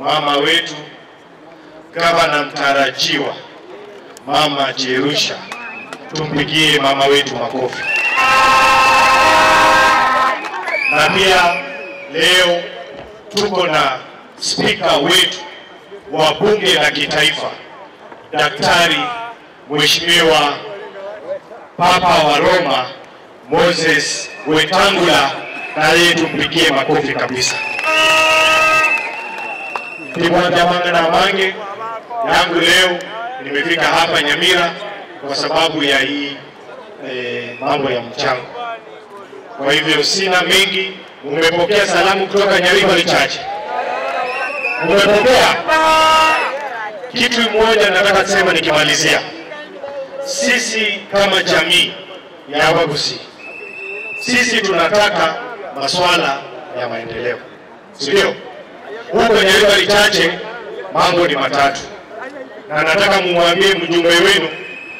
mama wetu gavana mtarajiwa Mama Jerusha. Tumpigie mama wetu makofi. Na pia leo tuko na spika wetu wa bunge la kitaifa, Daktari Mheshimiwa Papa wa Roma Moses Wetangula, na yeye tumpigie makofi kabisa. Na mange yangu leo nimefika hapa Nyamira kwa sababu ya hii mambo ya mchango. Kwa hivyo sina mengi. Umepokea salamu kutoka Nyaribari Chache? Umepokea? Kitu moja nataka kusema nikimalizia. Sisi kama jamii ya Abagusii, sisi tunataka masuala ya maendeleo, sio? Huko Nyaribari Chache mambo ni matatu, na nataka mumwambie mjumbe wenu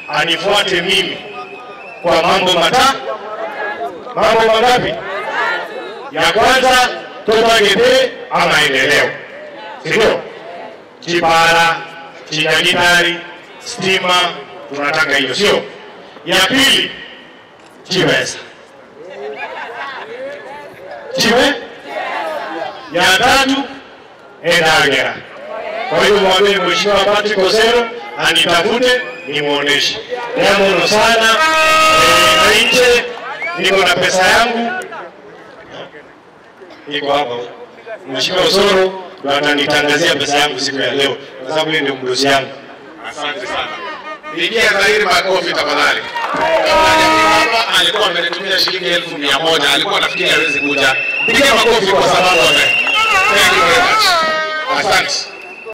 anifuate mimi kwa mambo matatu. Mambo mangapi? Ya kwanza, tobagete ama maendeleo, sio? Chipara, chinyagitari, stima, tunataka hiyo, sio? Ya pili, chipesa. Chiwe? Ya tatu, endagera. Kwa hiyo mwambie Mheshimiwa Patrick Osero anitafute nimuoneshe. Niamono sana na nje niko na pesa yangu iko hapa. Mheshimiwa Osoro ndo atanitangazia pesa yangu siku ya leo kwa sababu yeye ndio mdosi yangu. Asante sana. Pigia Zahiri makofi tafadhali. Kabla alikuwa amenitumia shilingi 1,100, alikuwa anafikiri hawezi kuja. Pigia makofi kwa sababu ame. Thank you very much.